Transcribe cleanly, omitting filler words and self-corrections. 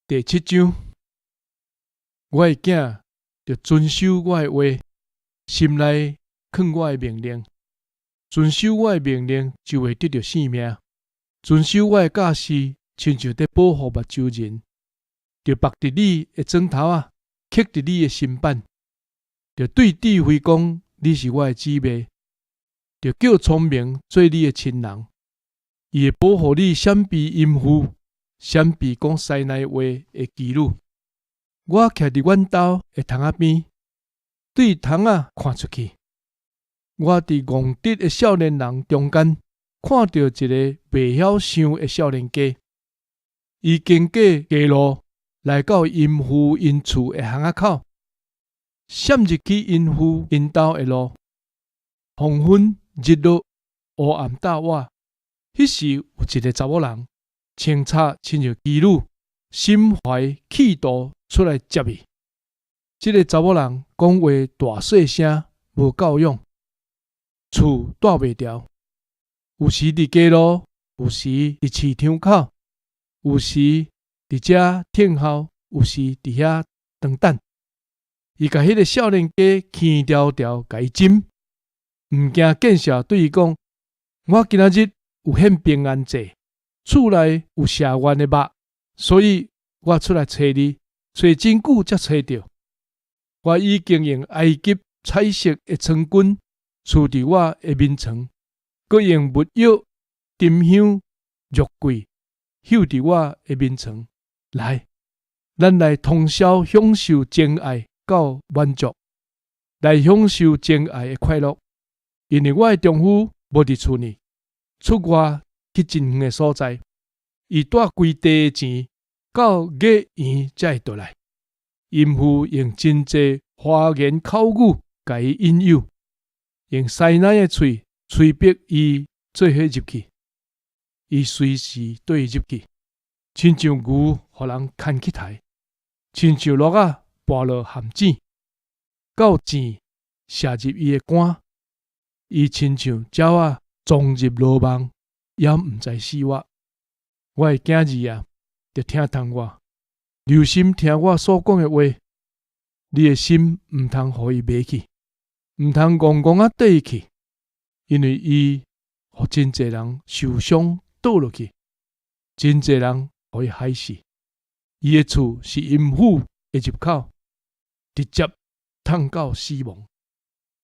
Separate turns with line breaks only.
第七章，我的囝著遵守我的話，心內囥我的命令。遵守我的命令，就會得著性命。遵守我的教示，親像佇保護目睭仁。著縛佇你的枕頭仔，刻佇你的心版。著對智慧講，你是我的姊妹。著叫聰明做你的親人，伊會保護你閃避淫婦，閃避講師奶話的妓女。我徛佇阮兜的窗仔邊，對窗仔看出去。我佇戇直的少年人中間，看著一个袂曉想的少年家。伊經過街路，來到淫婦𪜶厝的巷仔口，閃入去淫婦𪜶兜的路。黃昏日落，烏暗罩倚，彼時有一个查某人，穿插親像妓女，心懷企圖出來接伊。這个查某人講話大細聲，無教養，厝蹛袂牢。有時佇街路，有時佇市場口，有時佇遮等候，有時佇遐等等。伊共彼个少年家輕條條共伊針，毋驚見笑，對伊講：我今仔日有獻平安祭，厝內有謝願的肉，所以我出來揣你，揣真久才揣著。我已經用埃及彩色的床巾捒佇我的眠床，閣用沒藥、沉香、肉桂繡佇我的眠床。來，咱來通宵享受情愛到滿足，來享受情愛的快樂。因為我的丈夫無佇厝內，出外去真遠的所在，伊帶規地的錢到月圓才會倒來。淫婦用真濟花言巧語共伊引誘，用師奶的喙催逼伊做伙入去，伊隨時綴伊入去，親像牛予人牽去刣，親像駱仔跋落陷阱，到箭射入伊的肝。伊親像鳥仔撞入羅網，也毋知死活。我的囝兒啊，著聽從我，留心聽我所講的話。你的心毋通予伊迷去，毋通戇戇仔綴伊去，因為伊予真濟人受傷倒落去，真濟人予伊害死。伊的厝是淫婦的入口，直接通到死亡。